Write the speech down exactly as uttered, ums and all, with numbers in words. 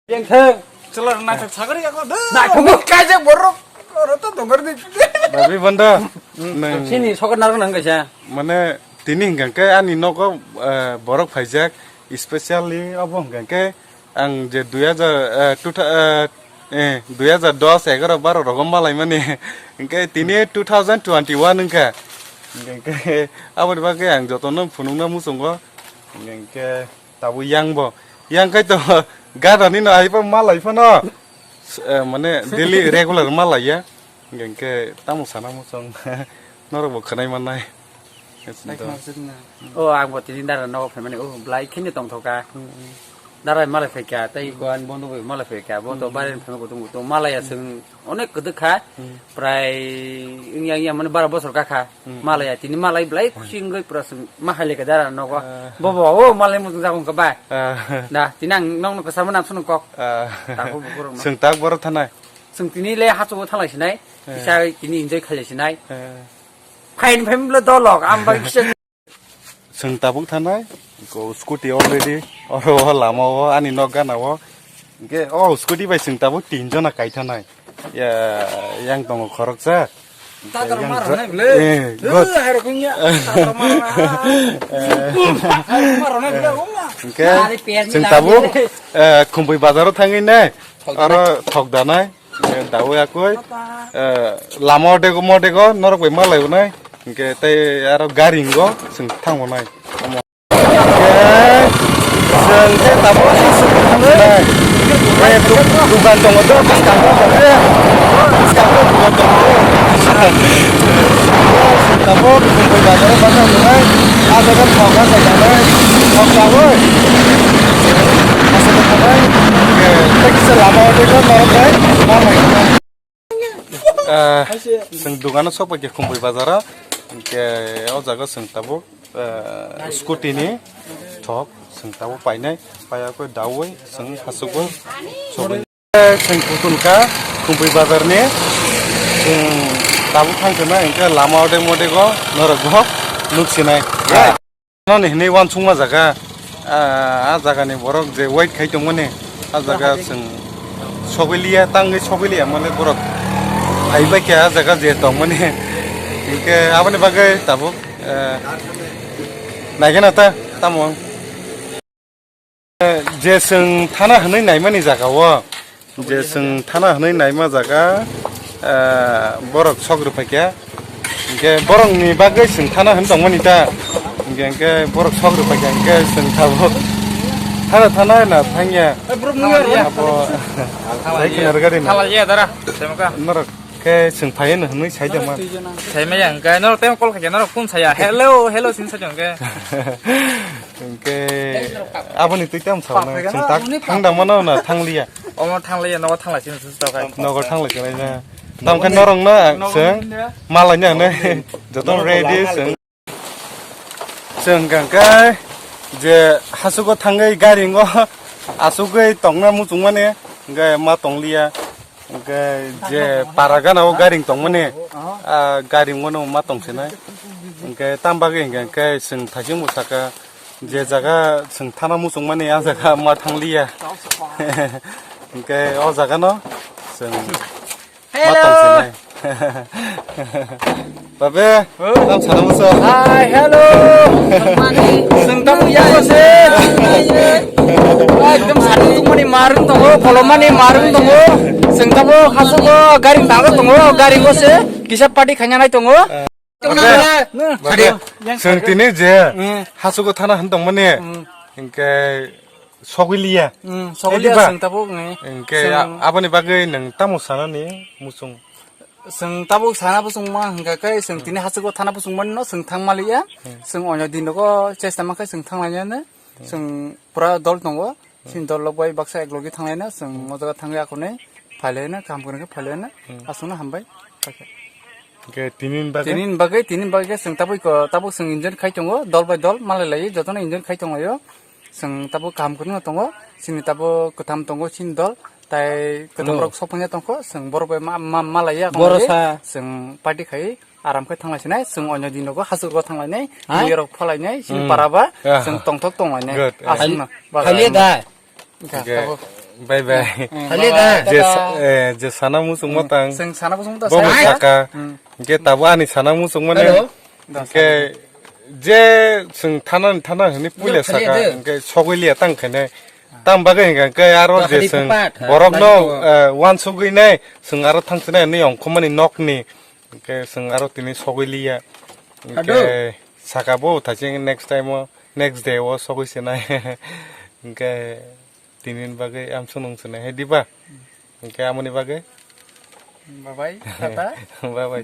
Yang thang. Chwla naithok sagari ako de. Naithok. Kaijak borok. Oro to dongor di. Babi Bondo. Nang sini sokat narok nang kaisa. Mane tini hingkha khe ani nogo, eh, borok phaijak, specially obo hingkha khe ang je dui hajar, eh, two tha-, eh, eh, dui hajar dos, egaroh, baroh rogo malaimani. Hingkhe tini two thousand twenty-one wngkha. Hingkhe aboni bagwi ang jotono phunukna muchungo. Hingkhe Tabuk yang bo. Yang khai to gada ni no ai pa malai phano. Eh, mane daily regular malai ya. Hingke tamo sana mo song. Norok bo khanai manai. O, ang bo tini dara nogo phaimani, o, blai khini tongthoka. Dara malai phaikha, tei ko ani bondo bo malai phaikha, bo to bari phai kutung kutung malai ya sung. Onek kwdwk kha, prai wngya wngya mani bara bosor kakha. Malaya, tini malai blai khusi wngwi pura chwng ma hai lekha dara nogo. Bobo, o malai muchung jagung kha bai. Da, tini ang nokno kwchar mani amsukno kok. Tabuk bukurokno. Chwng tak borok thanai. Chwng tini le hachugo thanglai sinai. Kisa tini enjoy khailai sinai. Phaini phaimle dolok, ang bai kisa. Chwng tabuk thanai, ko scooty already, oro o lama o, ani nok gana o. Hingke o scooty bai chwng tabuk tin jona kai thanai. Ya, yang tongo khoroksa. Tatar yang maro ja-, nai bwle. Eh, eh, good. Hai rokong ya. Tatar maro na. Hai rokong maro nai bwle, oma. Hingke chwng tabuk, eh, Khumpui bazar o thangwi nai. Oro thok danai. Eh, dawi akoi, eh, lama odego modego norok bai malai unai. Hingke tei aro gari ngo chwng thang unai. Hingke chwng khe tabuk nai. Eh, du-, dukan tongo do, bwskango tongo. Bwskango dukan tongo. Tabuk Khumpui bazar o bazar unai. Ah jaga thok, ah jaga nai. Thok tabuk. Aswk thanai, eh, tei kisa lama o tei norok bai ma mai kha. Ah, chwng dukano sok bai khe Khumpui bazaro, hingke o jaga chwng tabuk, eh, scooty ni thok chwng tabuk painai, paiya khe dawi chwng hachukgo sok bai. Eh, chwng kutung kha Khumpui bazarni, chwng tabuk thang khe na hingke lama odek modego norok bo nuk sinai. Noni hinwi uansukma jaga, ah, ah jagani borok je wait khai tongmani, ah jaga chwng sogwi liya, tangwi sogwi liya, mane borok phai bai khe ah jaga je tongmani. Hinkhe aboni bagwi tabuk, eh, naikhe na ta, tamo. Eh, je chwng thana hwnwi naimani jaga o, Je chwng thana hwnwi naima jaga, ah, borok sok rwphaikha. Hinkhe borokni bagwi chwng thana hwnwi tongmani ta. Hinkhe, hinkhe borok sok rwphaikha, hinkhe chwng tabuk thana, thana na thangya. Abo, sai khna rwgadi na. Thala ya dara, semka. Norok khe chwng phaiya hwnwi sai de man. Sai maya, hinkhe norok temo call khaikha, norok phone saya. Hello, hello, sin sa jong khe. Hinkhe aboni twi tam sa na. Chwng tak thang da mano na thangliya. Omo thangliya, nogo thanglai sini susu tokai. Nogo thanglai sini na. Tamkhe norok na chwng malai na ne. Joto ready chwng. Chwng gangkai je hasugo thangwi gari ngo asugwi tongna muchungmani hingke ma tongliya. Hingke je para gana o gari tongmani, ah, gari ngono ma tongsinai. Hingke tam bagwi hingke chwng thajing bo saka. Je jaga chwng thana muchungmani, ah jaga ma thangliya. Hingke o jaga no chwng ma tongsinai. Babe, tam sana musa. Hai, hello. Chwng tabuk yago se. Ekdom sari tungmani marung tongo, kolomani marung tongo. Chwng tabuk hasugo gari tangwi tongo, gari go se kisa party khaina nai tongo. Babe, babe, chwng tini je hasugo thana hwn tongmani, hingke sogwi liya. Sogwi liya, chwng tabuk, hingke aboni bagwi nwng tamo sanani muchung? Chwng tabuk sana bwswngma hingka khe chwng tini hasugo thana bwswngmani no chwng thang maliya. Chwng onya din rogo chesta mankhe chwng thang lainani. Chwng pura dol tongo. Chini dol rok bai baksa ek logi thang laina. Chwng o jaga thangwi akhornwi phai laina, kaham kwrwng khe phai laina. Aswkno hambai. Hingke tini ni bagwi? Tini ni bagwi, tini ni bagwi khe chwng tabuk ko, tabuk chwng enjoy khai tongo, dol bai dol malai lai jotono enjoy khai tonglaio. Chwng tabuk kaham kwrwngno tongo, chini tabuk kwtham tongo chini dol, tai kwtham rok sopongya tongkho, chwng borok bai ma, ma, malaiya. Borosa. Chwng party khai aram khe thanglai sinai, chwng onyo din rogo hachuk rogo thanglainai, hai? Bui rok phalainai, chini para ba, chwng tongthok tonglainai. Good. Aswkno. Khaliya da? Hingke tabuk. Bye bye. Hale da. Je sa- eh, je sana muchung matang. Seng sana muchung matang. Bo seng saka. Hingke tabo ani sana muchung mane. Hingke je seng thana thana hini puila saka. Hingke sogwi liya tang khaine. Tam bagwi hingke aro je seng borok no wansugwi nai seng aro thang sinai ni ongkhomani nokni. Hingke seng aro tini sogwi liya. Hingke saka bo thaching next time o next day o sogwi sinai. Hingke Tini ni bagwi amsung nung swnai hai diba? Hingke amoni bagwi? Bye bye, tata. Bye bye,